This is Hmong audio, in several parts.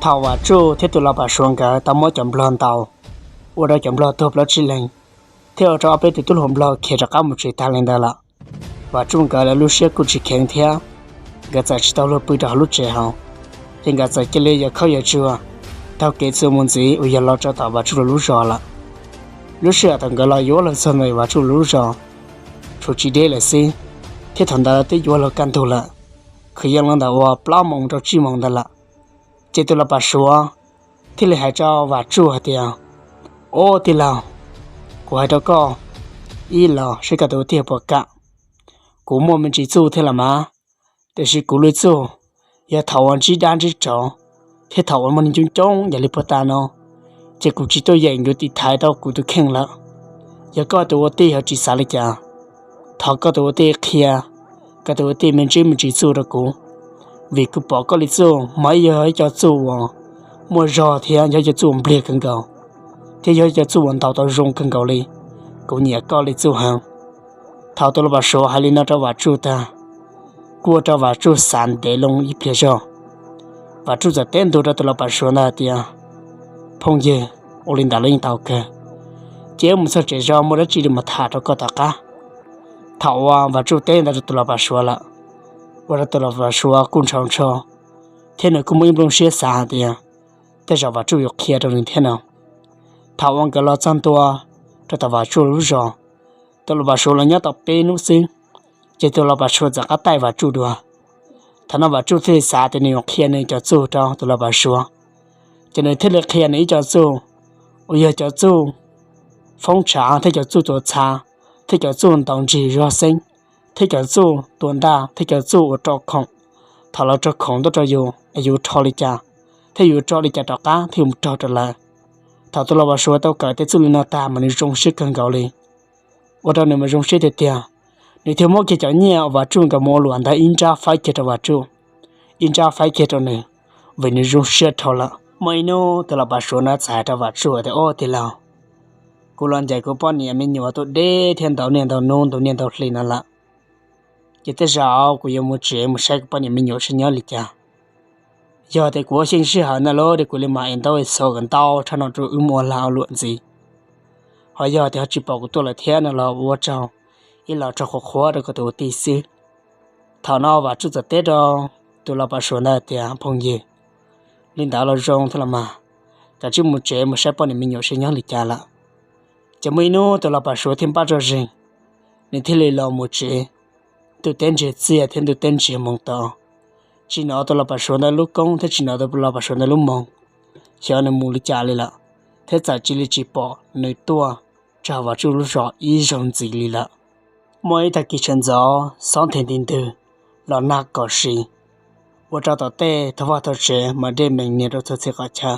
Thaum Vam Tsuj thiab tus lau Pam Suav nkawd tau muab cov nplog ntaus, ua rau cov nplog tuag plaub tsib leeg, thiab ua rau ob peb tus tub hluas nplog khiav rov qab mus tsev tag li ntawd lawm, Vam Tsuj nkawd lawv lub siab kuj tsis kheev thiab, nkawd txawm tsis tau luag pw rau hauv lub tsev hauv, ces nkawd txawm cia li yawg khaub yawg tsuag taug kev txuas mus ntxiv uas yog los rau tom Vam Tsuj lawv lub zos lawm. Lub sij hawm thaum nkawd los yuav luag txog ntawm Vam Tsuj lawv lub zos, tshuav tsis deb lawm xwb, thiab thaum ntawd twb yuav luag kaj ntug lawm, kwv yees los ntawm uas plaub moos rau tsib moos ntawd lawm. Ces tus lau Pam Suav thiaj li hais rau Vam Tsuj hais tias, Ob tij laug, kuv hais rau koj ib los seb koj tus ua tij puas kam. Kuv muaj me ntsis txuj thiab los mas, tiam sis kuv lub txuj yog thaum uas ntsib dab ntsib tsov thiab thaum uas muaj neeg coob coob yam li puag ta no, ces kuv tsis tuaj yeem yuav tiv thaiv tau kuv tus kheej lawm. Yog koj tus ua tij ho tsis xav li cas, thov koj tus ua tij qhia koj tus ua tij me ntsis me ntsis txuj rau kuv, vim kuv pom koj li txuj mas ib yog ib co txuj uas muaj zog thiab yog ib co txuj uas npliag kawg nkaus, thiab yog ib co txuj uas ntaus tau zoo kawg nkaus li. Kuv nyiam koj li txuj heev. Thaum tus lau Pam Suav hais li no rau Vam Tsuj tag, kuj ua rau Vam Tsuj xav ntev loo ib pliag zog. Vam Tsuj txawm teb ntua rau tus lau Pam Suav ntawd hais tias, Phooj ywg, ua li ntawd los yeej tau kawg, ces wb mus txog tsev zog muaj dab tsi li mas tham rau koj tom qab. Thaum uas Vam Tsuj teb ntawd rau tus lau Pam Suav lawm, ua rau tus lau Pam Suav kuj ntshaus ntsho, thiab nws kuj muaj ib nplooj siab xav hais tias tej zaum Vam Tsuj yuav qhia rau nws thiab no. Thaum uas nkawd los txog ntua rau tom Vam Tsuj lub zos, tus lau Pam Suav los nyob tau peb hnub xwb, ces tus lau Pam Suav txawm qab taij Vam Tsuj dua. Thaum no Vam Tsuj thiaj li xav tias nws yuav qhia nws cov txuj rau tus lau Pam Suav, ces nws thiaj li qhia nws ib co txuj uas yog cov txuj foob tshav thiab cov txuj tua txha, thiab cov txuj ntaus nrig zog xeeb, thiab cov txuj tua ntaj thiab cov txuj uas rau khoom. Thaum lawv rau khoom tuaj rau yus es yus rho li cas, thiab yus rau li cas rov qab thiaj mus raug rau lawv. Thaum tus lau Pam Suav tau kawm tej txuj li no tag mas nws zoo siab kawg nkaus li, ua rau nws mas zoo siab tiag tiag. Nws thiaj muab kiag cov nyiaj uas Vam Tsuj nkawd mus ua luam ntawd ib nrab faib kiag rau Vam Tsuj, ib nrab faib kiag rau nws, vim nws zoo siab dhau lawm. Muaj ib hnub tus lau Pam Suav no txawm hais rau Vam Tsuj tias, Ob tij laug, kuv los ncaim kuv poj niam me nyuam tuaj deb thiab ntau niaj ntau hnub ntau niaj ntau hli no lawm, ces tej zaum kuv yuav mus tsev mus saib kuv poj niam me nyuam seb nyob li cas. Yog tias kuv ua xyeej sij hawm ntawd lawm ces kuv li mam es ntaub es xov kom ntau tshaj no rau wb mus ua lag ua luam ntxiv. Ho yog tias ho tsis pom kuv tuaj lawm thiab no los ua tsaug, ib los tsaug qhuav qhuav rau koj tus ua tij xwb. Thaum no Vam Tsuj txawm teb rau tus lau Pam Suav ntawd tias, Phooj ywg, li ntawd los zoo thiab los mas, kav tsij mus tsev mus saib poj niam me nyuam seb nyob li cas lawm. Ces muaj ib hnub tus lau Pam Suav thiaj npaj tso zeeg, nws thiaj li los mus tsev. Ntuj teb ntsiag txiaj thiab ntuj teb ntsiag moos to, tsis hnov tus lau Pam Suav ntawd lub koob thiab tsis hnov tus lau Pam Suav ntawd lub moos, xyov nws mus li cas li lawm, thiab txawm cia li tsis pom nws tuaj txog Vam Tsuj lub zos ib zaug ntxiv li lawm. Muaj ib tag kis sawv ntxov xob nthe nti ntwg los nag kom si, ua rau tom tej thaj vaj thaj tsev mas dej mees nias rau txhua txhia qhov chaw.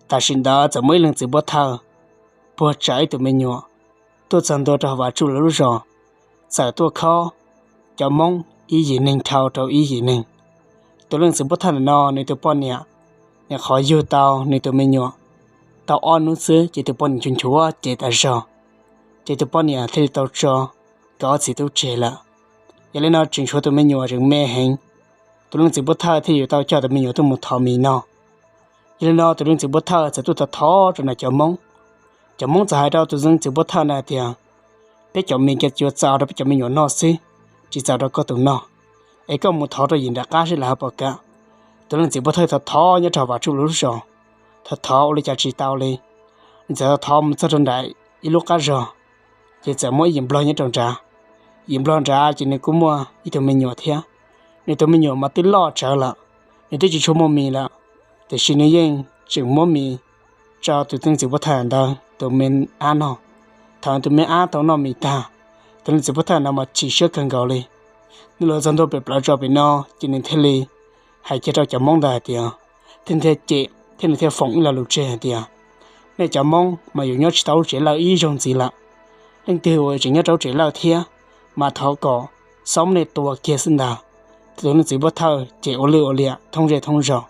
Tam sim ntawd txawm muaj ib leej txiv npub thawj puag tsav ib tug me nyuam tuaj txog ntua rau Vam Tsuj lawv lub zos, txawm tuaj khob cov Hmoob ib yim neeg dhau rau ib yim neeg. Tus leej txiv npub thawj ntawm no nws tus poj niam nyuam qhuav yug tau nws tus me nyuam tau ob hnub xwb ces tus poj niam nchuav nchuav cev tas zog, ces tus poj niam thiaj li tau tso nkawd ob txiv tub tseg lawm. Yog li no tseem tshuav tus me nyuam tseem me heev, tus leej txiv npub thawj thiaj yuav tau coj tus me nyuam tuaj mus thov mis noj. Yog li no tus leej txiv npub thawj txawm tuaj thov thov rau nram cov Hmoob. Cov Hmoob txawm hais rau tus leej txiv npub thawj ntawd tias, Peb cov mis ces yuav txaus rau peb cov me nyuam noj xwb, tsis txaus rau koj tus noj, es koj mus thov rau yim nram qab seb lawv ho puas kam. Tus leej txiv npub thawj thov thov nyob rau Vam Tsuj lawv lub zos, thov thov ua li cas tsis tau li. Nws txawm thov thov mus txog rau nram ib lub qab zos, ces txawm muaj ib yim nplog nyob rau nrad. Yim nplog nrad ces nws kuj muaj ib tug me nyuam thiab. Nws tus me nyuam mas twb loj tsawv lawm, nws twb tsis tshua muaj mis lawm, tiam sis nws yeej tseem muab mis rau tus leej txiv npub thawj ntawd tus me ab noj. Thaum tus me ab tau noj mis tag, tus leej txiv npub thawj ntawd mas chim siab kawg nkaus li. Nws los txog ntua pem plawv zos pem no ces nws thiaj li hais kiag rau cov Hmoob ntawd hais tias, thiaj thiaj cem thiab nws thiaj foom ib lo lus tseg hais tias, Nej cov Hmoob mas yuav nyob tsis tau lub tsev lawj ib zaug ntxiv lawm. Leej twg uas tseem nyob rau lub tsev lawj thiab mas thov kom xob nej tua kiag xwb ntag. Tus leej txiv npub thawj ces ua lwj ua liam thoob zej thoob zos.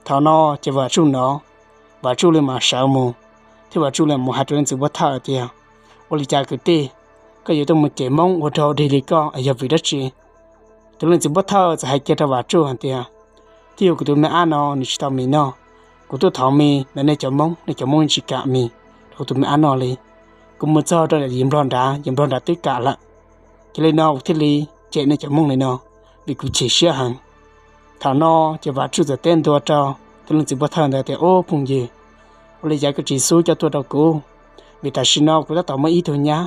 Thaum no ces Vam Tsuj no, Vam Tsuj li mam sawv mus, thiab Vam Tsuj li mus hais rau leej txiv npub thawj tias, Ua li cas kwv tij, koj yuav tuaj mus cem Hmoob ua rag dig li koj yog vim dab tsi? Tus leej txiv npub thawj txawm hais kiag rau Vam Tsuj hais tias, Twb yog kuv tus me ab no nws tsis tau mis noj, kuv tuaj thov mis ntawm nej cov Hmoob, nej cov Hmoob tsis kam mis rau kuv tus me ab noj li. Kuv mus txog rau yim Nplog nrad, yim Nplog nrad twb kam lawm. Ces li no kuv thiaj li cem nej cov Hmoob li no, vim kuv chim siab heev. Thaum no ces Vam Tsuj txawm teb ntua rau tus leej txiv pov thawj ntawd tias, Ub phooj ywg, ua li cas koj tsis xub coj tuaj rau kuv? Vim tam sim no kuv tab tom muaj ib tug nyab,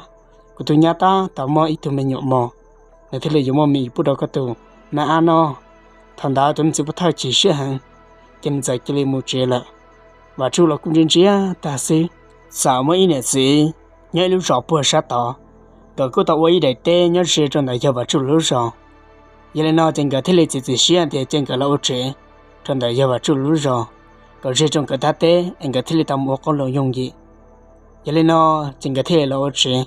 kuv tus nyab tab tom muaj ib tug me nyuam mos, nws thiaj li yuav muaj mis pub rau koj tus me ab noj. Thaum ntawd tus leej txiv pov thawj chim siab heev, ces nws txawm cia li mus tsev lawm. Vam Tsuj los kuj ntsia ntsia tag xwb. Txawm muaj ib niam txiv nyob ib lub zos puag sab tod, nkawd kuj tau ua ib daim teb nyob ze rau ntawm yawg Vam Tsuj lawv lub zos. Yog li no ces nkawd thiaj li txiav txim siab tias cia nkawd los ua tsev rau ntawm yawg Vam Tsuj lawv lub zos, kom ze rau nkawd thaj teb es nkawd thiaj li tau mus ua qoob loo yooj yim. Yog li no ces nkawd thiaj li los ua tsev.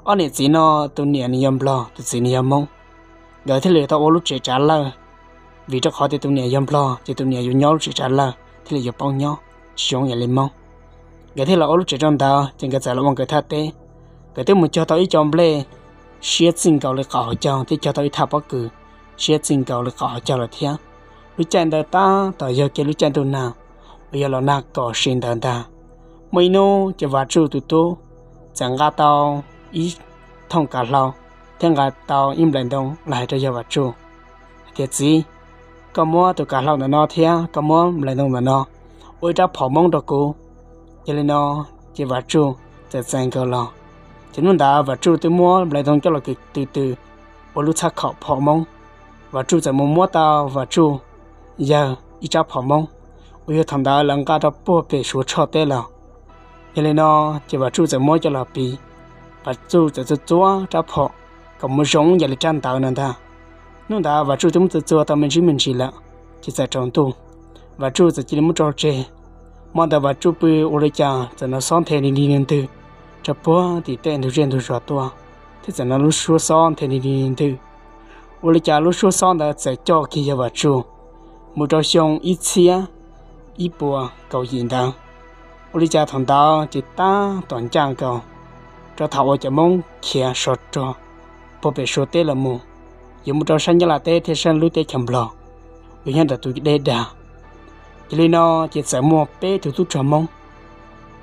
Ob niam txiv no, tus niam nws yog Nplog, tus txiv nws yog Hmoob. Nkawd thiaj li tau ua lub tsev tsav lawj, vim rau qhov tias tus niam yog Nplog ces tus niam yuav nyob lub tsev tsav lawj thiaj li yuav paub nyob, tsis zoo yam li Hmoob. Nkawd thiaj los ua lub tsev rau ntawd ces nkawd txawm los ua nkawd thaj teb. Nkawd twb mus cog tau ib co nplej siab txij nkaus li qhov hauv caug thiab cog tau ib thaj pob kws siab txij nkaus li qhov hauv caug lawm thiab. Lub caij ntawd tab tom yog kiag lub caij ntuj nag uas yog los nag kom si ntawd ntag. Muaj ib hnub ces Vam Tsuj tus tub txawm nqa tau ib thooj kav hlau thiab nqa tau ib nplais ntoo los hais rau yawg Vam Tsuj hais tias, Txiv, koj muab tus kav hlau ntawm no thiab koj muab nplais ntoo ntawm no ua ib rab phom Hmoob rau kuv. Yog li no ces Vam Tsuj txawm txais nkaus los. Ces hnub ntawd Vam Tsuj twb muab nplais ntoo coj los kws tw tw ua lub txhab khom phom Hmoob. Vam Tsuj txawm mus muab tau Vam Tsuj yawg ib rab phom Hmoob uas yog thaum ntawd lawv nqa rau puag pem Suav Tshoj teb los. Yog li no ces Vam Tsuj txawm muab coj los piv. Vam Tsuj txawm txua txua rab phom kom mus zoo yam li rab ntawd no ntag. Hnub ntawd Vam Tsuj twb muab txua txua tau me ntsis me ntsis lawm, ces txawm tsaus ntuj, Vam Tsuj txawm cia li muab tso tseg. Hmo ntawd Vam Tsuj pw ua li cas txawm hnov xob nthe li li ntwg rau puag tim tej ntug zej ntug zos tuaj, thiab txawm hnov lub suab xob nthe li li ntwg. Ua li cas lub suab xob ntawd txawm coj kiag yawg Vam Tsuj mus rau xyoo ib txhiab ib puas kaum yim ntawd. Ua li cas thaum ntawd ces tab tom ncaj nkaus rau thaum uas cov Hmoob khiav sov rog puag pem Suav teb los mus, yuav mus rau sab Nyab Laj teb thiab sab lub teb chaws Nplog uas nyob ntawm tus deb dag. Yog li no ces txawm muaj peb tug tub rog Hmoob,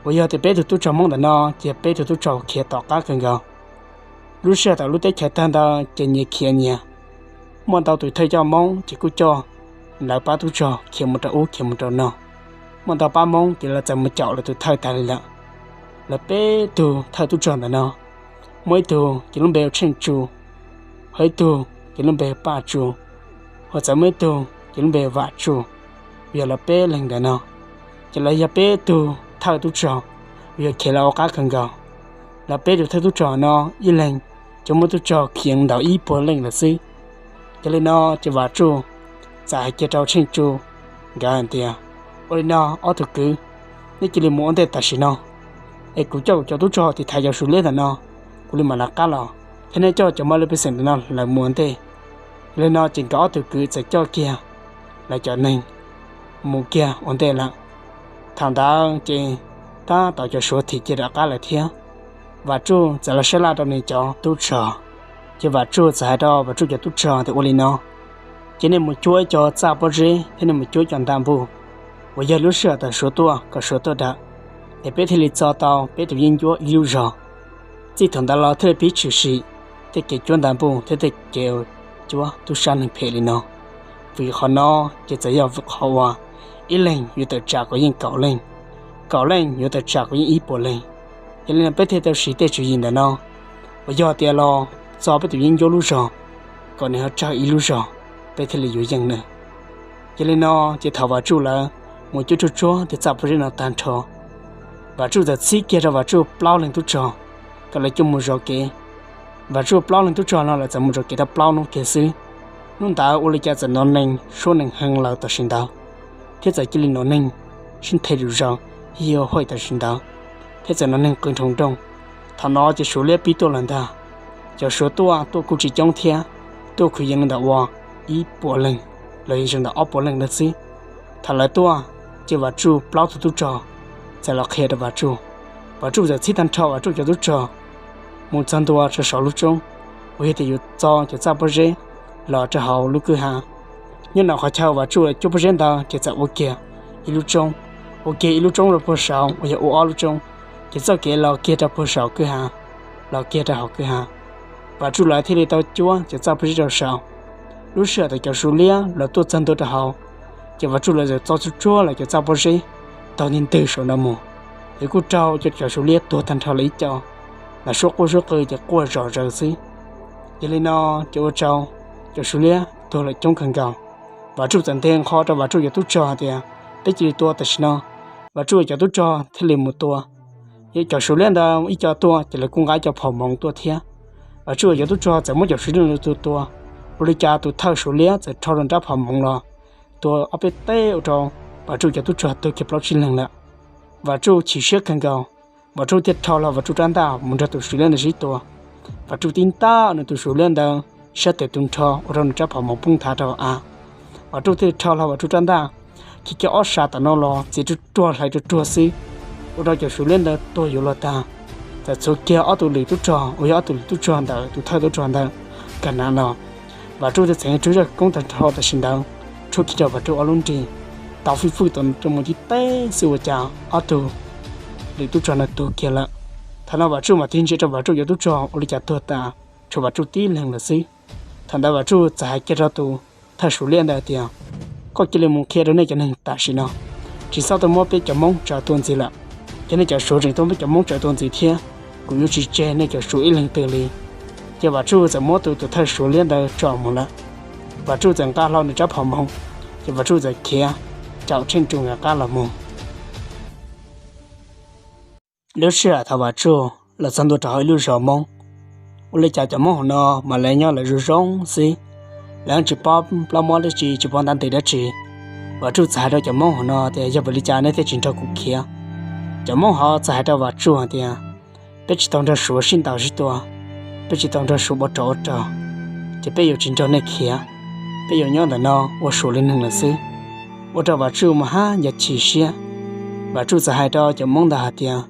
uas yog tias peb tug tub rog Hmoob ntawm no ces peb tug tub rog khiav tom qab kawg nkaus. Lub sij hawm thaum lub teb chaws tawg ntawd ces nyias khiav nyias. Muaj ntau tus thawj coj Hmoob ces kuj coj lawv pab tub rog khiav mus rau ub khiav mus rau no. Muaj ntau pab Hmoob ces lawv txawm mus caum lawv tus thawj tas li lawm. Lawv peb tug thawj tub rog ntawm no, muaj ib tug ces lub npe hu Tsheej Tsu, ho ib tug ces lub npe hu Paj Tsu, ho txawm muaj ib tug ces lub npe hu Vam Tsu. Yog lawv peb leeg ntawm no, ces lawv yog peb tug thawj tub rog uas yog khiav lawv ua qab kawg nkaus. Lawv peb tug thawj tub rog no ib leeg ces muaj tub rog khiav ntawm ib puas leej lawm xwb. Yog li no ces Vam Tsuj txawm hais kiag rau Tsheej Tsu nkawd hais tias, Ua li no ob tug kwv, neb cia li mus ua ntej tam sim no, es kuv coj kuv cov tub rog tiv thaiv cov Suav liab ntawm no, kuv li mam lawv qab los, thiab neb coj cov Mab Lwj Pej Xeem ntawm no lawv mus ua ntej. Yog li no ces nkawd ob tug kwv txawm coj kiag lawv cov neeg mus kiag ua ntej lawm. Thaum ntawd ces tab tom cov Suav thim kiag rov qab lawm thiab. Vam Tsuj txawm los sab laj rau nws cov tub rog, ces Vam Tsuj txawm hais rau Vam Tsuj cov tub rog tias, Ua li no, ces nej mus cuab ib co txaj pob zeb thiab nej mus cuab ib co nta npuj uas yog lub sij hawm thaum Suav tuaj kom Suav tuaj dawm, es peb thiaj li txo tau peb tus yeeb ncuab ib lub zog. Txij thaum ntawd los thiaj li pib tshwm sim tej kev cuab nta npuj thiab tej kev cuab tub sab neeg phem li no. Vim qhov no ces txawm yog qhov uas ib leeg yuav tawm tsam kom yeej kaum leej, kaum leej yuav tawm tsam kom yeej ib puas leej. Yog li no peb thiaj tau siv tej tswv yim ntawm no uas yog tias los txo peb tus yeeb ncuab lub zog kom nws ho tsawg ib lub zog, peb thiaj li yuav yeej nws. Yog li no ces thaum Vam Tsuj lawv mus cuab tsuj tsuag tej txaj pob zeb no tag nrho, Vam Tsuj txawm txib kiag rau Vam Tsuj plaub leeg tub rog kom lawv coj mus zov kev. Vam Tsuj plaub leeg tub rog no lawv txawm mus zov kev tau plaub hnub kiag xwb. Hnub ntawd ua li cas txawm hnov neeg suab neeg hee lawm tam sim ntawd, thiab txawm cia li hnov neeg sib nthe zom zaws, hiv huaj huaj tam sim ntawd, thiab txawm hnov neeg qw nroo nrooj. Thaum no ces Suav liab pib tuaj lawm ntag. Cov Suav tuaj tuaj kuj tsis coob thiab, tuaj kwv yees li ntawm ua ib puas leej los yog zoo ntawm ob puas leej ntawd xwb. Thaum lawv tuaj, ces Vam Tsuj plaub tug tub rog txawm los qhia rau Vam Tsuj. Vam Tsuj txawm txhib tag nrho Vam Tsuj cov tub rog mus txog ntua rau saum lub roob uas yog tias yuav txo cov txaj pob zeb los rau hauv lub kwj ha. Nyob nram qhov chaw Vam Tsuj lawv cuab pob zeb ntawd ces txawm ua kiag ib lub roob, ua kiag ib lub roob rau puag saud uas yog ua ob lub roob, ces txoj kev los kiag rau puag saum kwj ha, los kiag rau hauv kwj ha. Vam Tsuj lawv thiaj li tau cuab ces txoj pob zeb rau saud. Lub sij hawm thaum cov Suav liab los tuaj txog ntua rau hauv, ces Vam Tsuj lawv txawm txo tsuag tsuag lawv cov txoj pob zeb taug nti ntwg saum no mus, ces kuj raug cov Suav liab tuag tag nrho lawm ib co, lawv suab quaj suab qw ces quaj zom zaws xwb. Yog li no ces ua rau cov Suav liab tuag lawm coob kawg nkaus. Vam Tsuj txawm nthe nqho rau Vam Tsuj cov tub rog hais tias, peb cia li tua tam sim no. Vam Tsuj cov tub rog thiaj li mus tua. Cov Suav liab ntawd ib co tuaj ces lawv kuj nqa ib co phom moov tuaj thiab. Vam Tsuj cov tub rog txawm muab cov Suav liab ntawd tua tua, ua li cas tus thawj Suav liab txawm rho rau nrab phom moov los tua ob peb teg ua rau Vam Tsuj cov tub rog tuag kiag plaub tsib leeg lawm. Vam Tsuj chim siab kawg nkaus, Vam Tsuj thiaj rho hlo Vam Tsuj rab ntaj mus nrog tus Suav liab ntawd sib tua. Vam Tsuj tib ntaj nws tus Suav liab ntawd sab tes tu nrho ua rau nws rab phom moov poob nthav rau av. Vam Tsuj thiaj rho hlo Vam Tsuj rab ntaj, khiav kiag ob sab tom no los txiav ruaj ruag hlais ruaj ruag xwb, ua rau cov Suav liab ntawd tuag yuav luag tag. Txawm txhuav kiag ob tug lwm tub rog uas yog ob tug lwm tub rog ntawm tus thawj tub rog ntawd kag hnav los, Vam Tsuj thiaj txeev rub zaj koob tag nrho tam sim ntawd rhuab kiag rau Vam Tsuj ob lub nrig, tau fij fwj tau rau mus tib teg xwb ua cas ob tug lwm tub rog ntawd tuag kiag lawm. Thaum no Vam Tsuj mam tig ntsia rau Vam Tsuj cov tub rog ua li cas tuag tas, tshuav Vam Tsuj tib leeg lawm xwb. Thaum ntawd Vam Tsuj txawm hais kiag rau tus thawj Suav liab ntawd tias, koj cia li mus qhia rau nej cov neeg tam sim no, tsis txhob tuaj muab peb cov Hmoob tsaws tua ntxiv lawm. Yog nej cov Suav tseem tuaj muab peb cov Hmoob tsaws tua ntxiv thiab, kuv yuav tsis tseg nej cov Suav ib leeg twg li. Ces Vam Tsuj txawm muab tus tus thawj Suav liab ntawd tso mus lawm. Vam Tsuj txawm nqa hlo nws rab phom moov, ces Vam Tsuj txawm khiav caum tsheej ru nkawd qab los mus. Lub sij hawm thaum Vam Tsuj los txog ntua rau hauv ib lub zos Hmoob, ua li cas cov Hmoob hauv no mas lawv nyob lawv zoo zoo xwb, lawv tsis paub plaub muab dab tsi, tsis paub ntab nti dab tsi. Vam Tsuj txawm hais rau cov Hmoob hauv no tias, yog vim li cas nej thiaj tsis nrog kuv khiav? Cov Hmoob hauv txawm hais rau Vam Tsuj hais tias, peb tsis tau nrog Suav sib ntaus sib tua, peb tsis tau nrog Suav ua rog ua rog, ces peb yuav tsis nrog nej khiav, peb yuav nyob ntawm no ua Suav li neeg lawm xwb. Ua rau Vam Tsuj mas haj yam chim siab. Vam Tsuj txawm hais rau cov Hmoob ntawd hais tias,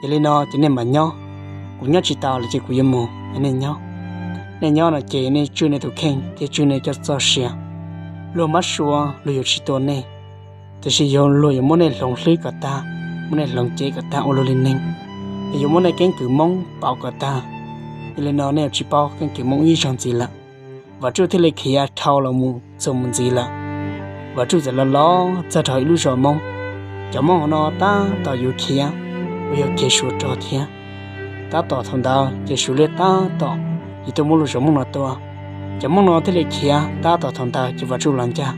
yog li no ces nej mam nyob, kuv nyob tsis tau lawm ces kuv yuav mus, nej nyob. Nej nyob no ces nej tswj nej tus kheej thiab tswj nej cov txoj sia. Luag mab sua luag yuav tsis tua nej, tiam sis yog luag yuav muab nej hloov hlwb kom tag, muab nej hloov cev kom tag ua luag li neeg, yuav muab nej keeb kwm Hmoob pauv kom tag. Yog li no nej yuav tsis paub keeb kwm Hmoob ib zaug ntxiv lawm. Vam Tsuj thiaj li khiav dhau los mus txuas mus ntxiv lawm. Vam Tsuj txawm los los txog rau ib lub zos Hmoob. Cov Hmoob hauv no tab tom yuav khiav, uas yog khiav Suav rog thiab. Tab tom thaum ntawd ces Suav liab tab tom yuav tuaj muab lub zos Hmoob no tua. Cov Hmoob no thiaj li khiav tab tom thaum ntawd ces Vam Tsuj los ncaj,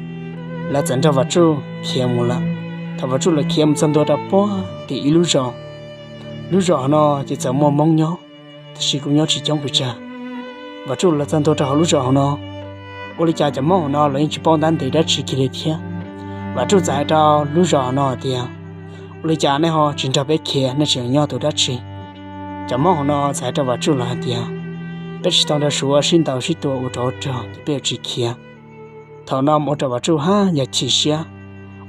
lawv txawm nrog Vam Tsuj khiav mus lawm. Thaum Vam Tsuj lawv khiav mus txog ntua rau puag tim ib lub zos, lub zos hauv no ces txawm muaj Hmoob nyob, tab sis kuj nyob tsis coob pes tsawg. Vam Tsuj lawv txog ntua rau hauv lub zos hauv no, ua li cas cov Hmoob hauv no los yeej tsis paub ntab nti dab tsi kiag li thiab. Vam Tsuj txawm hais rau lub zos hauv no hais tias, ua li cas nej ho tsis nrog peb khiav, nej tseem nyob tus dab tsi? Cov Hmoob hauv no txawm hais rau Vam Tsuj lawv hais tias, peb tsis tau nrog Suav sib ntaus sib tua ua rog ua rog ces peb yuav tsis khiav. Thaum no mas ua rau Vam Tsuj haj yam chim siab,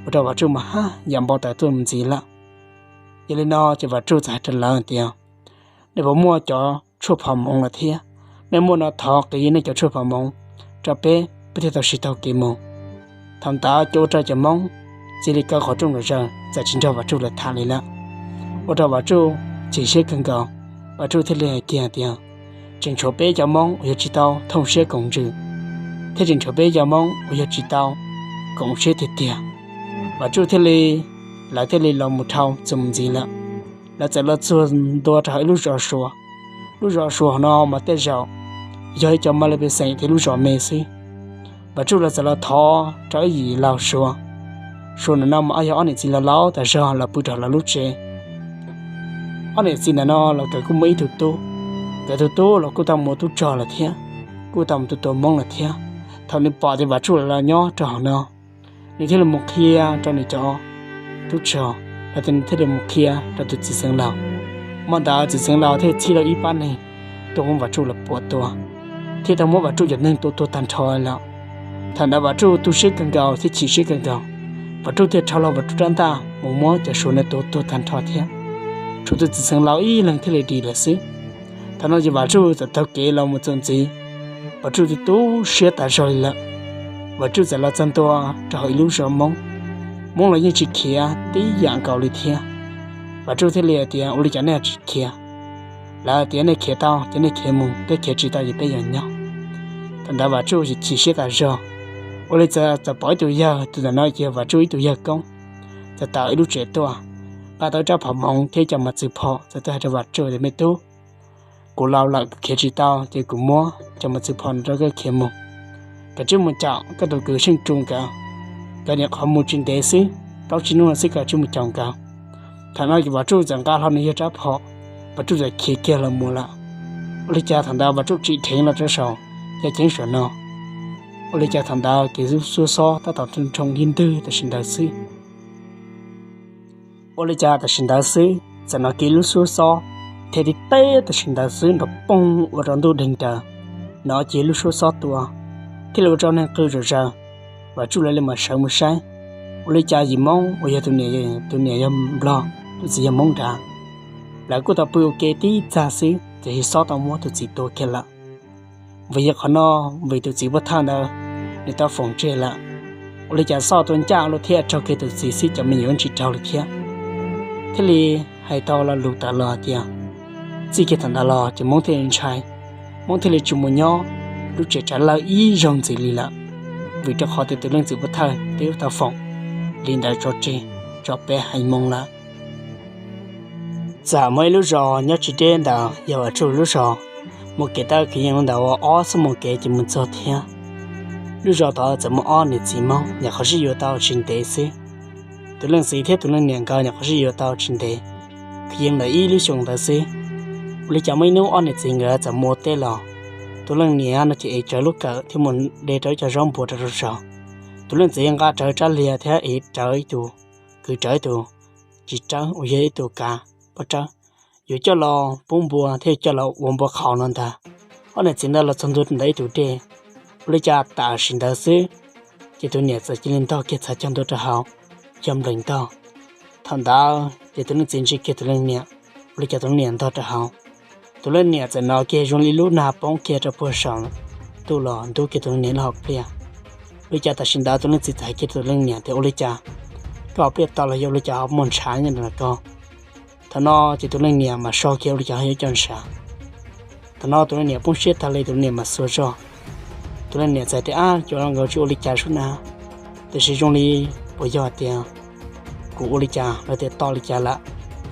ua rau Vam Tsuj mas haj yam npau taws tuaj mus ntxiv lawm. Yog li no ces Vam Tsuj txawm hais rau lawv tias, nej puas muaj cov tshuaj phom moov lawm thiab? Nej muaj no thov qiv nej cov tshuaj phom moov rau peb, peb thiaj tau siv taug kev mus. Thaum ntawd ces ua rau cov Hmoob cia li kaw qhov rooj lawm zaws, txawm tsis nrog Vam Tsuj lawv tham li lawm. Ua rau Vam Tsuj chim siab kawg nkaus, Vam Tsuj thiaj li hais kiag tias, tseem tshuav peb cov Hmoob uas yog tsis tau thooj siab koom ntsws, thiab tseem tshuav peb cov Hmoob uas yog tsis tau koom siab tiag tiag. Vam Tsuj thiaj li, lawv thiaj li los mus dhau txuas mus ntxiv lawm. Lawv txawm los txog ntua rau hauv ib lub zos Suav. Lub zos Suav hauv no mas tej zaum yog ib co ma le pes xeem thiab lub zos me xwb. Vam Tsuj lawv txawm los thov rau ib yim laug Suav. Suav ntawm no mas yog ob niam txiv laus laus tas zog los pw rau lawv lub tsev. Ob niam txiv ntawm no los nkawd kuj muaj ib tug tub, nkawd tus tub los kuj tau mus ua tub rog lawm thiab, kuj tau mus tua tua Hmoob lawm thiab. Thaum nws pom tias Vam Tsuj lawv los nyob rau hauv no, nws thiaj li mus qhia rau nws cov tub rog, los tias nws thiaj li mus qhia rau tus txiv xeev laus. Hmo ntawd txiv xeev laus thiaj txhij tau ib pab neeg tuaj muab Vam Tsuj lawv puam tua, thiab tau muab Vam Tsuj cov neeg tua tuag tag nrho lawm. Thaum ntawd Vam Tsuj tu siab kawg nkaus thiab chim siab kawg nkaus. Vam Tsuj thiaj rho hlo Vam Tsuj rab ntaj mus muab cov Suav ntawd tua tuag tag nrho thiab, tshuav tus txiv xeev laus ib leeg thiaj li dim lawm xwb. Thaum no ces Vam Tsuj txawm taug kev los mus txuas ntxiv. Vam Tsuj tu tu siab tas zog li lawm. Vam Tsuj txawm los txog ntua rau hauv ib lub zos Hmoob. Hmoob los yeej tsis khiav tib yam nkaus li thiab. Vam Tsuj thiaj li hais tias, ua li cas nej tsis khiav? Lawv tias nej khiav tau ces nej khiav mus, nej khiav tsis tau ces peb yog nyob. Thaum ntawd Vam Tsuj chim siab tas zog. Ua li txawm pom ib tug yawg, tus ntawm no ces Vam Tsuj ib tug yawg koob, txawm tawm ib lub tsev tuaj, nqa tau rab phom hmoov thiab cov mos txwv phom, txawm tuaj hais rau Vam Tsuj tias, me tub, kuv laus lawm, kuv khiav tsis tau ces kuv muab cov mos txwv phom no rau koj khiav mus. Koj tsis mus caum koj tus kwv Seej Tsu nkawd, nkawd nyuam qhuav mus tsis ntev xwb, plaub tsib hnub no xwb, koj tsis mus caum nkawd. Thaum no Vam Tsuj txawm nqa hlo nws yawg rab phom, Vam Tsuj txawm khiav kiag los mus lawm. Ua li cas thaum ntawd Vam Tsuj tsim dheev los rau saum yaj ceeb saum no. Ua li cas thaum ntawd ces lub suab xob tab tom nroo ib ntwg tam sim ntawd xwb. Ua li cas tam sim ntawd xwb txawm hnov kiag lub suab xob thiab tib teb tam sim ntawd xwb nrov poog ua rau ntuj deeg daws, hnov kiag lub suab xob tua, thiaj li ua rau neeg qw zom zaws. Vam Tsuj lawv li mam sawv mus saib, ua li cas yim Hmoob uas yog tus niam, tus niam yog Nplog, tus txiv yog Hmoob nrad, lawv kuj tau pw ua ke tib txag xwb, tiam sis xob tau muab tus txiv tua kiag lawm. Vim yog qhov no, vim tus txiv pub thawj ntawd nws tau foom tseg lawm. Ua li cas xob tua ncaj luaj thiab raug kiag tus txiv xwb, cov me nyuam tsis raug li thiab. Thiaj li hais tau lo lus tawm los hais tias, txij kiag thaum ntawd los ces Hmoob thiaj li ntshai, Hmoob thiaj li tsis mus nyob lub tsev tsav lawj ib zaug ntxiv li lawm. Vim rau qhov tias tus leej txiv pub thawj twb tau foom li ntawd tso tseg tso peb haiv Hmoob lawm. Txawm muaj ib lub zos nyob tsis deb ntawd yog Vam Tsuj lub zos, mus kev tawm kwv yees li ntawd ua ob xuab moos kev ces mus txog thiab. Lub zos tod txawm muaj ob niam txiv Hmoob nyuam qhuav sib yuav tau tsis ntev xwb. Tus leej txiv thiab tus leej niam nkawd nyuam qhuav sib yuav tau tsis ntev, kwv yees ntawm ib lub xyoos ntawd xwb. Ua li cas muaj ib hnub ob niam txiv nkawd txawm mus ua teb los, tus leej niam no ces ev tsawv lub kawm thiab mus de rau ib co zaub npua rau rau saud. Tus leej txiv nqa rawv rab liag thiab ev rawv ib tug, kwv rawv ib tug txiv tsawb uas yog ib tug kav pob tsawb, yuav coj los pub npua thiab yuav coj los ua npua qhauv no ntag. Ob niam txiv ntawd los txog ntua ntawm ib tug dej, ua li cas tam sim ntawd xwb ces tus niam txawm cia li ntog kiag txhais cog ntua rau hauv, yog nplees ntog. Thaum ntawd ces tus leej txiv ntsia kiag tus leej niam, ua li cas tus leej niam ntog rau hauv. Tus leej niam txawm hnov kiag zoo li lub nag poob kiag rau puag saum ntuj los ntub kiag tus leej niam lub hauv pliaj. Ua li cas tam sim ntawd tus leej txiv txawm hais kiag tus leej niam tias, ua li cas koj hauv pliaj tau los yog ua li cas ho muaj ntshav nyob ntawm ko? Thaum no ces tus leej niam mas so kiag ua li cas ho yuav cov ntshav. Thaum no tus leej niam poob siab tag li, tus leej niam mas xuas zog. Tus leej niam txawm tias, ab, cov no nkawd tsis ua li cas sub na, tiam sis zoo li puas yog tias kuv ua li cas los tias to li cas lawm.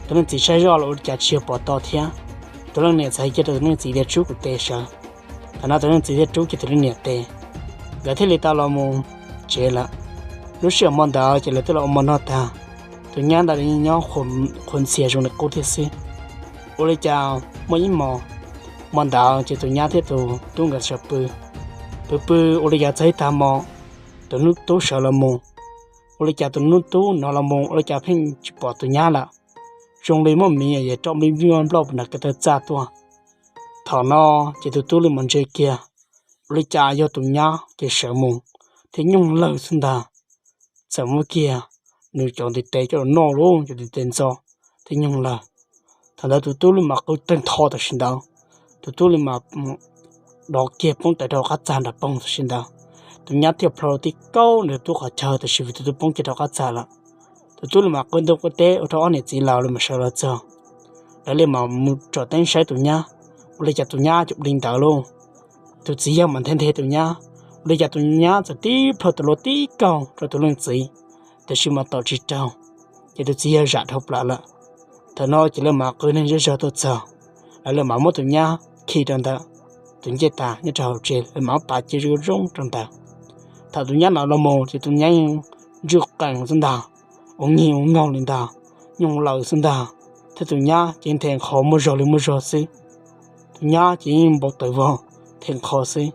Tus leej txiv saib zoj los ua li cas tsis yog pom to thiab. Tus leej niam txawm hais kiag rau tus leej txiv tias, rub kuv tes sawv. Thaum no tus leej txiv thiaj rub kiag tus leej niam tes, nkawd thiaj li tau los mus tsev lawm. Lub sij hawm hmo ntawd ces lawv twb los ua mov noj tag, tus nyab ntawd nyob qhuas ntxhias zoo li qub thiab xwb. Ua li cas muaj ib hmos, hmo ntawd ces tus nyab thiab tus tub nkawd sawv pw, pw pw ua li cas txog ib tag hmo, tus hnub tub sawv los mus. Ua li cas tus hnub tub no los mus ua li cas pheej tsis pom tus nyab lawm, zoo li muaj miv yam rau nplij nploj nploj puag nram ko taw txaj tuaj. Thaum no ces tus tub li mam ntsia kiag, ua li cas yog tus nyab ces sawv mus thiab nyoog lawm xwb ntag. Txawm muab kiag nws cov ntiv tes coj los noj lauj, cov ntiv tes ntxo thiab nyoog lawm. Thaum ntawd tus tub li mam qw tag nrho tam sim ntawd, tus tub li mam dov kiag poob tawm rau qab txag nram poog tam sim ntawd. Tus nyab thiaj plho tib kaug nws tub qhov chaw, tab sis vim tus tub poob kiag rau qab txag lawm. Tus tub li mam qw ntuj qw teb ua rau ob niam txiv laus li mam sawv los txog. Lawv li mam mus tsom teeb saib tus nyab, ua li cas tus nyab cov li ntawd lauj. Tus txiv yawg mam nthe nthe tus nyab, ua li cas tus nyab txawm tib plho tus luas tib kaug rau tus leej txiv, tiam sis mas tom tsis raug, ces tus txiv yawg zam dhau plaws lawm. Thaum no ces lawv mam qw neeg zej zog tuaj txog, lawv li mam muab tus nyab khi rau ntawm tus ncej tas nyob rau hauv tsev, lawv mam muab pav cia zoo zoo rau ntawd. Thaum tus nyab no los mus ces tus nyab yeej ntswj qees xwb ntag, ua nyig ua nkaug li ntag, nyoog lawm xwb ntag. Thiab tus nyab ces nthe nqho muaj zog li muaj zog xwb. Tus nyab ces yeej npau taws vog, nthe nqho xwb.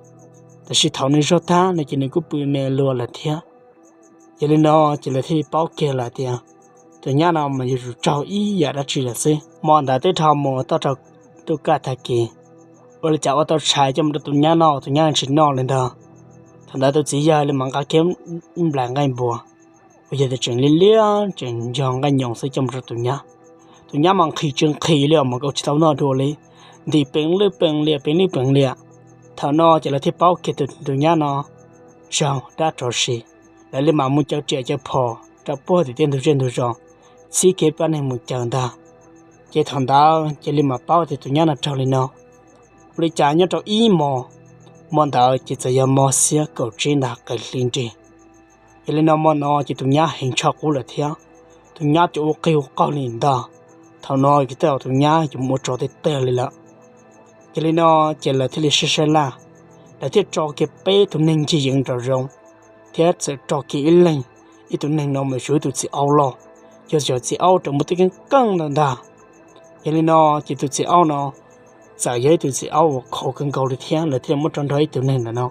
Tab sis thaum nws zog tag no ces nws kuj pw me luas lawm thiab. Yog li no ces lawv thiaj li paub kiag lawm tias tus nyab no mas yuav tsum raug ib yam dab tsi lawm xwb. Hmo ntawd twb dhau mus toj rau ntuj kaj tag kis, ua li cas ua tau tshais coj mus rau tus nyab noj, tus nyab tsis noj li ntag. Thaum ntawd tus txiv yawg li mam nqa kiag ib nplas nqaij npua uas yog tias tseem liab liab tseem yog nqaij nyoos xwb coj mus rau tus nyab. Tus nyab mas nqhis tsis nqhis li os, mas kau tsis tau noj dua li, ntim peev lwj peev liam peev lwj peev liam. Thaum no ces lawv thiaj paub kiag tus nyab no raug dab rov si, lawv li mam mus caw riam caw phom rau puag tim tej ntug zej ntug zos, txhib kev pab neeg mus caw ntag. Ces thaum ntawd cia li mam paub tias tus nyab no raug li no. Ua li cas nyob rau ib hmo, hmo ntawd ces txawm yog hmo xiab kaum tsib ntag, qaim hli nrig. Yog li no hmo no ces tus nyab heev tshaj qub lawm thiab. Tus nyab ces ua qig ua qaug li ntag. Thaum no ces tej zaum tus nyab yuav mus ua tsov tej tej li lawm. Yog li no ces lawv thiaj li saib saib laj, lawv thiaj tso kiag peb tus neeg ncig yeev nraum zoov, thiab txawm tso kiag ib leeg, ib tug neeg no mas yog ib tus txiv aub loj, yog yog txiv aub raug muaj tej keeb keej ntawd ntag. Yog li no ces tus txiv aub no txawm yog ib tus txiv aub uas khov kawg nkaus li thiab, lawv thiaj muab rau nrog ib tug neeg ntawm no.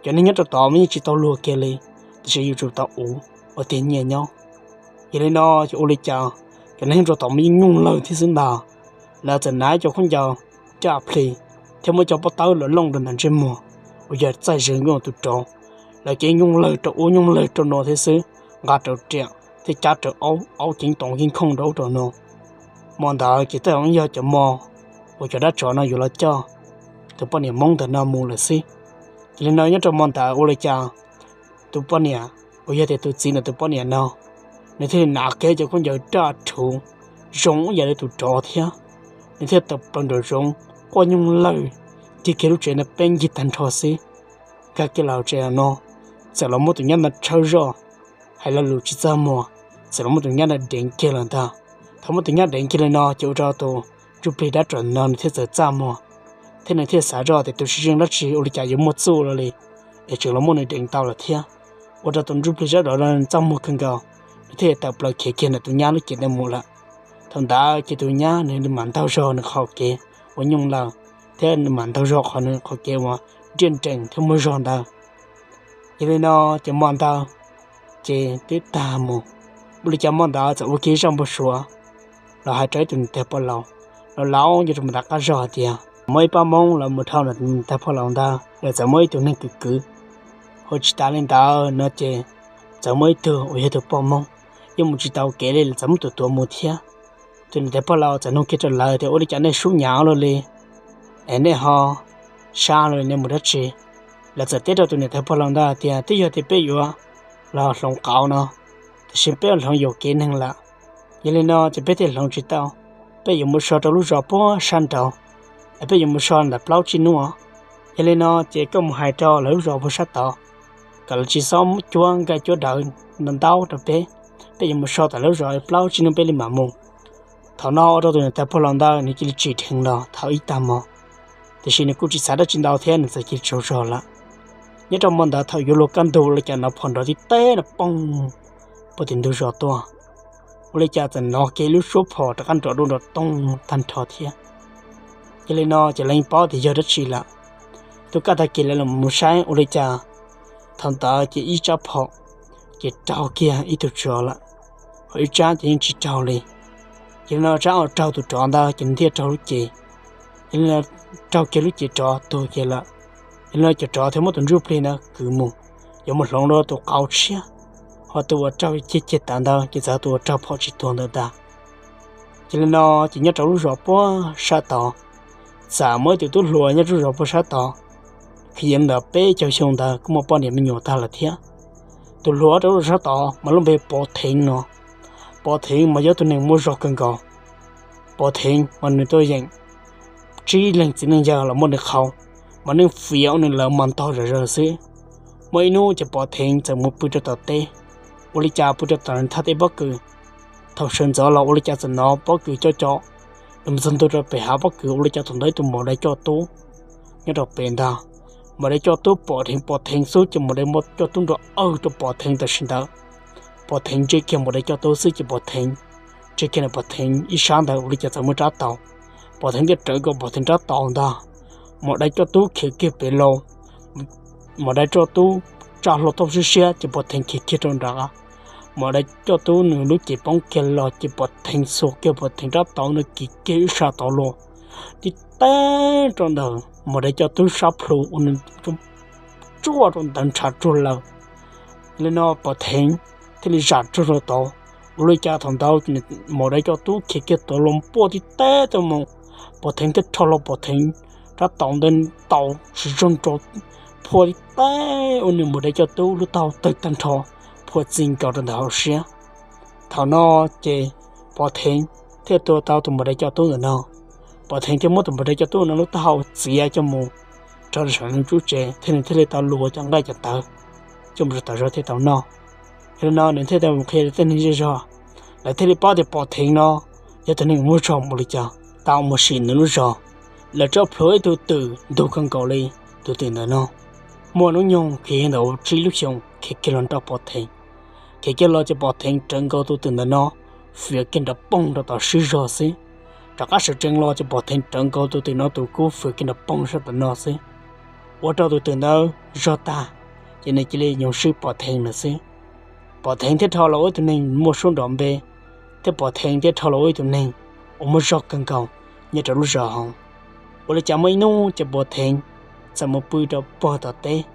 Cov neeg nyob rau tod mas yeej tsis tau luag kiag li, tiam sis yuav tsum tau ua tiag nyiaj nyob. Yog li no ces ua li cas cov neeg nyob rau tod mas yeej nyuj lawg thiab xwb ntag. Lawv txawm hnav cov khaub ncaws caj plig thiab muab cov pob tawb los looj rau ntawm ntsej muag uas yog txaij ze nkaus tus tsov. Lawv ces nyuj lawg rau ub nyuj lawg rau no thiab xwb, nqa rawv riam thiab cab rawv aub, aub ceev toom yeej khooj rau ub rau no. Hmo ntawd ces tej zaum yog cov hmo uas cov dab tsov no yuav los coj tus poj niam Hmoob ntawm no mus lawm xwb. Yog li no nyob rau hmo ntawd ua li cas tus poj niam uas yog tias tus txiv ntawm tus poj niam no, nws thiaj li hnav kiag cov khaub ncaws raj rhuv zoo ib yam li tus tsov thiab. Nws thiaj tawm plaws nraum zoov quaj nyuj lawg, kiag kiag lub tsev ntawd peb ncig tag nrho xwb. Nkag kiag los tsev no, txawm los muab tus nyab ntawd tshawb zoj, hais lo lus tsis txaj muag, txawm los muab tus nyab ntawd deev kiag lawm ntag. Thaum muab tus nyab deev kiag li no ces ua rau tus ntsuj plig dab tsov no nws thiaj txawm txaj muag, thiab nws thiaj xav zoj tias tus tsis zeej dab tsi ua li cas yuav muaj txuj los li, es tseem los muab nws deev tau lawm thiab. Ua rau tus ntsuj plig dab tsov no txaj muag kawg nkaus, nws thiaj tawm plaws khiav kiag ntawm tus nyab lub cev ntawd mus lawm. Thaum ntawd ces tus nyab nws mam ntaug zog nws qhov kev ua nyuj lawg, thiab nws mam ntaug zog qhov nws qhov kev ua nriaj nrees thiab muaj zog ntawd. Yog li no ces hmo ntawd ces twb tag mus. Ua li cas hmo ntawd txawm ua kiag ib zaj npau suav los hais rau ib tug niam tais poj laus, los laus nyob rau mus nram qab zog hais tias muaj ib pab Hmoob los mus dhau niam tais poj laus ntawd, lawv txawm muaj ib tug neeg kwv kwv. Hos tsis tas li ntawd no ces txawm muaj ib tug uas yog tus poj Hmoob yeej mus tsis tau kev li, lawv txawm muab tus tuav mus thiab. Tus niam tais poj laus txawm nug kiag rau lawv tias ua li cas nej sub nyav luaj li, es nej ho sab luaj li, nej mus dab tsi? Lawv txawm teb rau tus niam tais poj laus ntawd tias twb yog tias peb yuav los hloov qauv no, tiam sis peb hloov yuam kev neeg lawm. Yog li no ces peb thiaj hloov tsis tau. Peb yuav mus so rau lub zos puag sab nraud, es peb yuav mus so ntawm plaub tsib hnub. Yog li no ces koj mus hais rau lawv lub zos puag sab tod kom lawv tsis txhob cuab nqaij cuab dawv ntaub rau peb. Peb yuav mus so ntawm lub zos plaub tsib hnub peb li mam mus. Thaum no ua rau tus niam tais poj laus ntawd nws cia li tsim dheev los thaum ib tag hmo, tiam sis nws kuj tsis xav dab tsi ntau thiab nws txawm cia li tsaug zog lawm. Nyob rau hmo ntawd thaum yuav luag kaj ntug ua li cas hnov phom nrov tib teb no poob puag tim ntug zos tuaj. Ua li cas txawm hnov kiag lub suab phom rov qab nrov dua nrov toog tag nrho thiab. Yog li no ces lawv yeej paub tias yog dab tsi lawm. Tus kaj tag kis lawv los mus saib ua li cas thaum ntawd ces ib tsab phom ces raug kiag ib tug tsov lawm, ho ib tsab ces yeej tsis raug li. Yog li no tsab uas raug tus tsov ntawd ces nws thiaj raug lub cev. Yog li no raug kiag lub cev tsov tuag kiag lawm. Yog li no cov tsov thiaj muab tus ntsuj plig ntawd kwv mus, yuav mus hloov rau tus qauv tshiab, ho tus uas raug ceg ceg tawv ntawd ces txawm tus uas raug phom tsis tuag ntawd ntag. Yog li no ces nyob rau lub zos puag sab tod, txawm muaj ib tug tub hluas nyob rau lub zos puag sab tod, kwv yees ntawm peb caug xyoo ntawd kuj muaj poj niam me nyuam tag lawm thiab. Tus hluas rau lub zos sab tod mas lub npe Pov Theev no. Pov Theev mas yog tus neeg muaj zog kawg nkaus. Pov Theev mas nws tuaj yeem tsib leeg txiv neej yawg los muab nws qhau, mas neeg fiav ua nws lawv mas ntog zom zaws xwb. Muaj ib hnub ces Pov Theev txawm mus pw rau tom teb, ua li cas pw rau tom thaj teb pob kws. Thaum sawv ntxov los ua li cas txawm hnov pob kws coj co, nws mus txog ntua rau pem hav pob kws ua li cas thaum ntawd ib tug maum dais coj tub nyob rau pem ntag. Maum dais coj tub pom dheev Pov Theev xwb ces maum dais coj tub nrov awg rau Pov Theev tam sim ntawd. Pov Theev ntsia kiag maum dais coj tub xwb ces Pov Theev ntsia kiag na Pov Theev ib sab ntawd ua li cas txawm muaj rab taus. Pov Theev thiaj rawv kiag Pov Theev rab taus ntag. Maum dais coj tub khiav kiag pem los, maum dais coj tub tsa hlo toj siab siab ces Pov Theev khiav kiag rau nrad. Maum dais coj tub nws lub cev poob kiag los ces Pov Theev xuas kiag Pov Theev rab taus ntawd kiv kiag ib sab tod los, tib teb rau ntawm maum dais coj tub sab plhu ua nws tsuaj rau ntawd ntshav tsuag lawm. Yog li no Pov Theev thiaj li zam tsuag rau tod. Ua li cas thaum ntawd maum dais coj tub khiav kiag tod los npuaj tib teb tau mus, Pov Theev thiaj rho hlo Pov Theev rab taus ntawd ntaus tsis zoo rau phua tib teg ua nws npawg dab coj tub lub taub hau tawg tag nrho, phua txi nkaus rau ntawm hauv siab. Thaum no ces Pov Theev thiaj tua tau tus npawg dab coj tub ntawm no. Pov Theev thiaj muab tus npawg dab coj tub no lub taub hau txiav coj mus rau saum nws lub tsev thiab nws thiaj li tau luas cov nqaij cov tawv coj mus rau tom zos thiaj tau noj. Yog li no nws thiaj tau mus qhia rau tej neeg zej zog, lawv thiaj li paub tias Pov Theev no yog tus neeg muaj zog mus li cas, tau mus sim nws lub zos, lawv tso plhuav ib tug twm ntug kawg nkaus li. Tus twm ntawm no muaj hnub nyoog khiav ntawm tsib lub xyoos khiav kiag los nrog Pov Theev. Khiav kiag los ces Pov Theev rawv nkaus tus twm ntawm no fiav kiag nrov poog rau tom swb zog xwb. Rov qab sawv tsees los ces Pov Theev rawv nkaus tus twm no tus kub fiav kiag nrov poog sab tom no xwb. Ua rau tus twm ntawd zog tag, ces nws cia li nyoog swb Pov Theev lawm xwb. Pov Theev thiaj rho los ua ib tug neeg muaj suab nrov npe, thiab Pov Theev thiaj rho los ua ib tug neeg uas muaj zog kawg nkaus nyob rau lub zos hauv. Ua li cas muaj ib hnub ces Pov Theev txawm mus pw rau puag tom teb.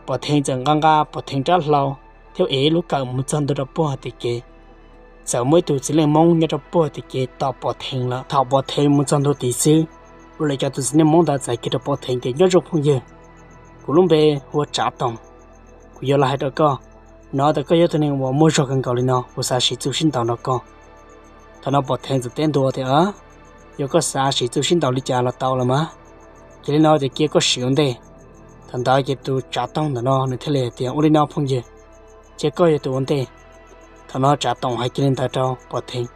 Pov Theev txawm nqa nqa Pov Theev rab hlau thiab ev lub kawm mus txog ntua rau puag tim kev. Txawm muaj ib tug txiv neej Hmoob nyob rau puag tim kev tos Pov Theev lawm. Thaum Pov Theev mus txog ntua tid xwb, ua li cas tus txiv neej Hmoob ntawd txawm hais kiag rau Pov Theev tias, Nyob zoo phooj ywg, kuv lub npe hu ua Tsav Toom, kuv yuav los hais rau koj, hnov tias koj yog tus neeg uas muaj zog kawg nkaus li no, kuv xav siv txuj sib ntaus nrog koj. Thaum no Pov Theev txawm teb ntua tias, Yog koj xav siv txuj sib ntaus li cas los tau los mas, cia li no ces cia koj siv ua ntej. Thaum ntawd ces tus Tsav Toom ntawm no nws thiaj li hais tias, Ua li no phooj ywg, cia koj yog tus ua ntej. Thaum no Tsav Toom hais kiag li ntawd rau Pov Theev,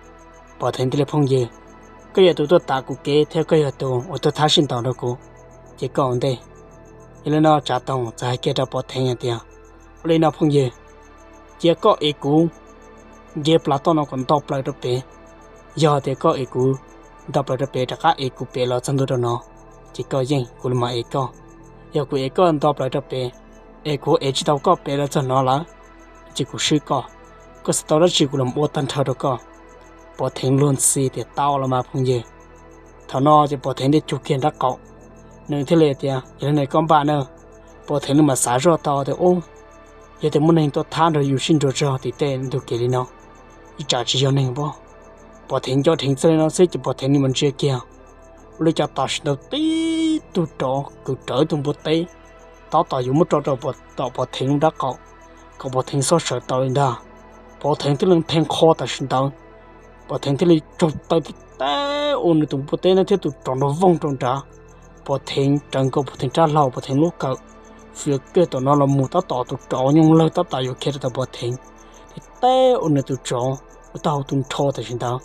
Pov Theev thiaj li, Phooj ywg, koj yog tus tuaj tav kuv kev thiab koj yog tus uas tuaj thab sib ntaus rau kuv, ces koj ua ntej. Yog li no Tsav Toom txawm hais kiag rau Pov Theev hais tias, Ua li no phooj ywg, cia koj ev kuv nce plas toj no kom nto plaws rau pem. Yog tias koj ev kuv nto plaws rau pem rov qab ev kuv pem los txog ntua rau no, ces koj yeej, kuv mam ev koj. Yog kuv ev koj nto plaws rau pem, es kuv ev tsis tau koj pem los txog no lawm, ces kuv swb koj. Koj xav tau dab tsi kuv los ua tag nrho rau koj. Pov Theev luag ntxhi tias, Tau los mas phooj ywg. Thaum no ces Pov Theev thiaj cug kiag nraub qaum, nws thiaj li tias, Yog li no koj npaj na. Pov Theev nws mam xav zoj tau tias, Ub, yog tias muaj neeg tuaj thab nrog yus sib nrug zog tim tej ntug kev li no, ib tsam tsis yog neeg pob. Pov Theev nco dheev txog li no xwb ces Pov Theev nws mam ntsia kiag, ua li cas tam sim ntawd tib tug tsov kwv rawv ib tug npua teb tab tom yuav muab tso rau tom Pov Theev lub nraub qaum, kom Pov Theev txhob sawv tau li ntag. Pov Theev thiaj li theej qho tam sim ntawd, Pov Theev thiaj li tsaug taw tib teg ua nws tus npua teb no thiab tus tsov nrov voog rau nrad. Pov Theev rawv nkaus Pov Theev rab hlau, Pov Theev lub kawm fiav kiag tom no los mus tab tom tus tsov nyooj lawg tab tom yuav khiav rau tom Pov Theev, tib teg ua nws tus tsov lub taub hau tu nrho tam sim ntawd.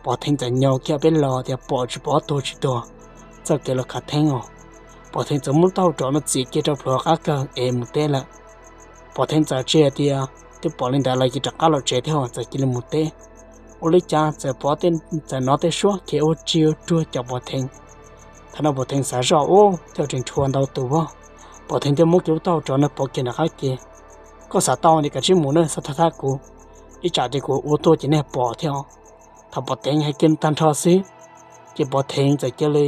Pov Theev txawm nyo kiag peb los tias pom tsis pom, tuag tsis tuag, txoj kev los khav theeb os. Pov Theev txawm muab lub taub hau tsov no txiav kiag rau plhuav qab kawg es mus teb lawm. Pov Theev txawm tsis hais tias twb pom li ntawd los ces rov qab los tsev thiab txawm cia li mus teb. Ua li cas txawm pom, txawm hnov tej suab khiav ua ri ua rua caum Pov Theev. Thaum no Pov Theev xav zoj ub thiaj tseem rhuav ntau tus vog. Pov Theev thiaj muab kiag lub taub hau tsov no pov kiag nram qab ke. Koj xav tau ces kav tsij mus na, txhob thab thab kuv, ib tsam ces kuv ua tuag ces nej pom thiab. Thaum Pov Theev hais kiag tag nrho xwb, ces Pov Theev txawm cia li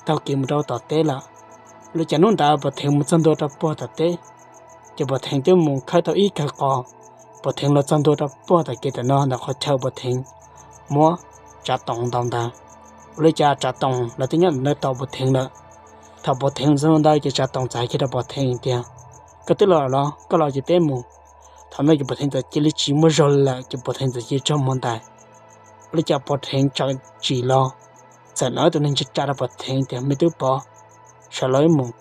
taug kev mus rau tom teb lawm. Ua li cas hnub ntawd Pov Theev mus txog ntua rau puag tom teb, ces Pov Theev twb mus khawb tau ib kawg qos. Pov Theev los txog ntua rau puag tom kev tom no ntawm qhov chaw Pov Theev muab Tsav Toom ntaus ntawd. Ua li cas Tsav Toom lawv twb nyob ntawm no tos Pov Theev lawm. Thaum Pov Theev los txog ntawd ces Tsav Toom txawm hais kiag rau Pov Theev tias, Koj twb los los, koj los ces peb mus. Thaum no ces Pov Theev txawm cia li tsis muaj zog li lawm ces Pov Theev txawm cia li tsaug mus ntais. Ua li cas Pov Theev txawm tsim los, txawm hnov tus neeg ntsia tsa rau Pov Theev tias, Me tub Pov, sawv los wb mus.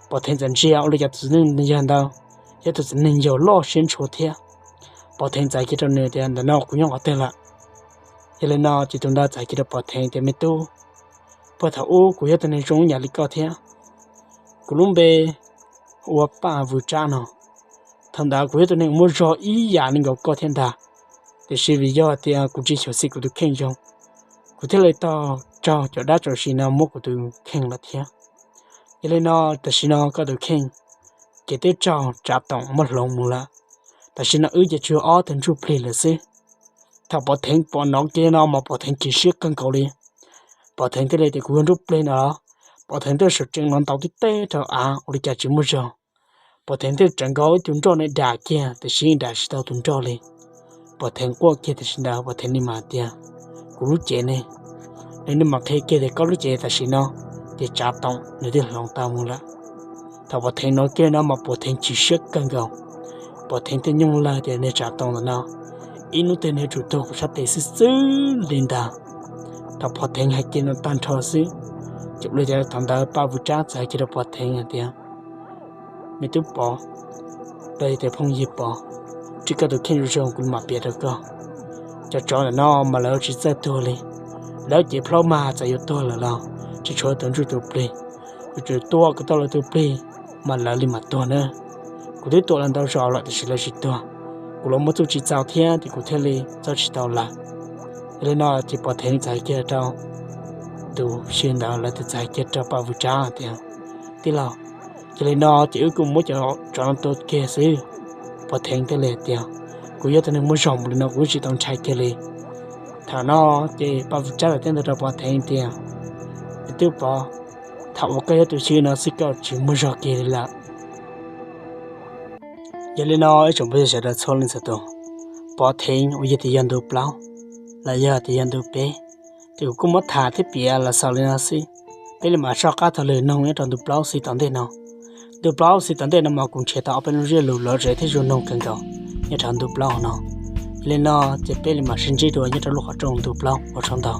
Pov Theev txawm ntsia ua li cas tus neeg yawg ntawd yog tus txiv neej yawg loj siab ntshua thiab. Pov Theev txawm hais kiag rau nws tias, Ntawm no kuv nyob qhov twg lawm? Yog li no ces tus ntawd txawm hais kiag rau Pov Theev tias, Me tub, puag thaum ub kuv yog tus neeg zoo ib yam li koj thiab. Kuv lub npe hu ua Paj Vwm Tsab no. Thaum ntawd kuv yog tus neeg muaj zog ib yam li nkaus koj thiab ntag, tiam sis vim yog tias kuv tsis xyuam xim kuv tus kheej zoo, kuv thiaj li tau raug cov dab tsi no muab kuv tus kheej lawm thiab. Yog li no, tam sim no koj tus kheej ces twb raug Tsav Toom muab hloov mus lawm. Tam sim no wb ces tshuav ob tug ntsuj plig lawm xwb. Thaum Pov Theev pom hnov kiag no mas Pov Theev chim siab kawg nkaus li. Pov Theev thiaj li tias, Kuv yog ntsuj plig no los? Pov Theev thiaj sawv tsees los ntaus tib teg rau av, ua li cas tsis muaj zog. Pov Theev thiaj rawv nkaus ib tug nroj no dam kiag, tiam sis dam tsis tau tus nroj li. Pov Theev quaj kiag tam sim ntawd, Pov Theev li mam tias, Kuv lub cev ne? Nws li mam qhia kiag tias, Koj lub cev tam sim no ces Tsav Toom nws twb hloov tau mus lawm. Thaum Pov Theev hnov kiag no mas Pov Theev chim siab kawg nkaus. Pov Theev thiaj nyooj lawg tias niag tsov tom ntawm no ib hnub twg nws yuav tsum tuag kuv sab tes xwb xwb li ntag. Thaum Pov Theev hais kiag no tag nrho xwb, ces ua li cas thaum ntawd Paj Vwm Tsab txawm hais kiag rau Pov Theev hais tias, Me tub Pov, los yog tias phooj ywg Pov, tsis koj tus kheej zoo zoo kuv mam piav rau koj. Cov tsov ntawm no mas lawv tsis txawj tuag li. Lawv cev plaub mag txawm yuav tuag lawm los tsis tshuav tus ntsuj tus plig. Yuav tsum tua kom tau lawv tus plig mas lawv li mam tuag na. Kuv twb tua lawv ntau zaus lawm tiam sis lawv tsis tuag. Kuv los muaj txuj tsis txaus thiab ces kuv thiaj li txob tsis tau lawv. Yog li no ces Pov Theev txawm hais kiag rau tus xib hwb ntawd, lawv tus txawm hais kiag rau Paj Vwm Tsab tias, Tij laug, yog li no ces wb kuj muab cov tsov no tua kiag xwb. Pov Theev thiaj li hais tias, Kuv yog tus neeg muaj zog mus li no kuv tsis tau ntshai kiag li. Thaum no ces Paj Vwm Tsab txawm teb ntawd rau Pov Theev tias, Me tub Pov, thaum uas koj yog tus xib hwb no xwb koj tsis muaj zog kiag li lawm. Yog li no ib tsoom phooj ywg sawv daws txhua leej txhua tus, Pov Theev uas yog tias yog ntu plaub los yog tias yog ntu peb, ces kuv kuj muab tham thiab piav los xaus li no xwb. Peb li mam soj qab taug lw noog nyob rau ntu plaub xwb tom ntej no. Ntu plaub xwb tom ntej no mas kuv nrhiav tau ob peb lub zaj lus lom zem thiab zoo noog kawg nkaus nyob rau ntu plaub no. Yog li no ces peb li mam sib ntsib dua nyob rau lub qhov rooj ntu plaub, ua tsaug ntau.